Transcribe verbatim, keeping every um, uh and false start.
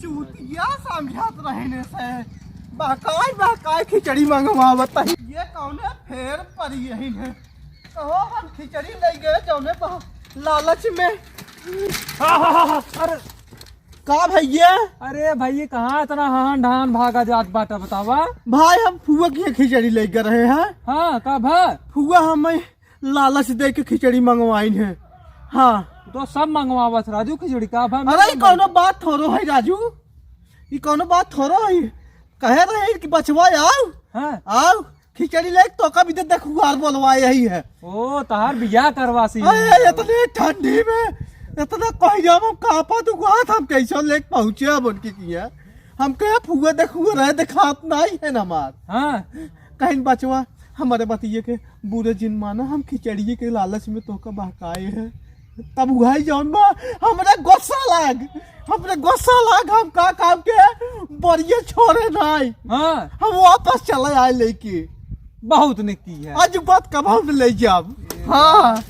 चूतिया समझत रहिन से, बहकाई बहकाई खिचड़ी मंगवावत ही। ये कौने फेर परी यही है? कहो हम खिचड़ी ले गए जौने बह-, लालच में। अरे का भैया? अरे भैया, कहाँ इतना हान ढान भागा जात बाटा बतावा? भाई, हम फुआ की खिचड़ी लेके रहे हैं। हाँ, का भा? फुआ हमें लालच दे के खिचड़ी मंगवाइन है। हाँ। तो सब मंगवावत राजू खिचड़ी, का भा? अरे, कौनो बात थोड़ो है राजू, ई कौनो बात थोड़ो है। कहे रहे कि बचवा आओ, हाँ। आओ, खिचड़ी लेके तोका भी दे, देखुआर बोलवा यही है। ओ, तहार बियाह करवासी अरे, है। इतने ठंडी में, इतना कोहरा में कांपत हुआ हम कैसे लेके पहुँचे अब उनके किया। हम कहे फुआ देखुआ रहे, देखात नहीं है ना हमार। हाँ। कहीं बचवा, हमारे बतिये के बुरे जिन माना, हम खिचड़िए के लालच में तोका बहकाए हैं। तब उहाई जौन बा, हमरे गुस्सा लाग, हमरे गुस्सा लाग, हम का काम के बरिये छोड़े नाई। हाँ। हम वापस चले आए लेके। बहुत निक की है। आज बात कब हम ले जाब? हाँ।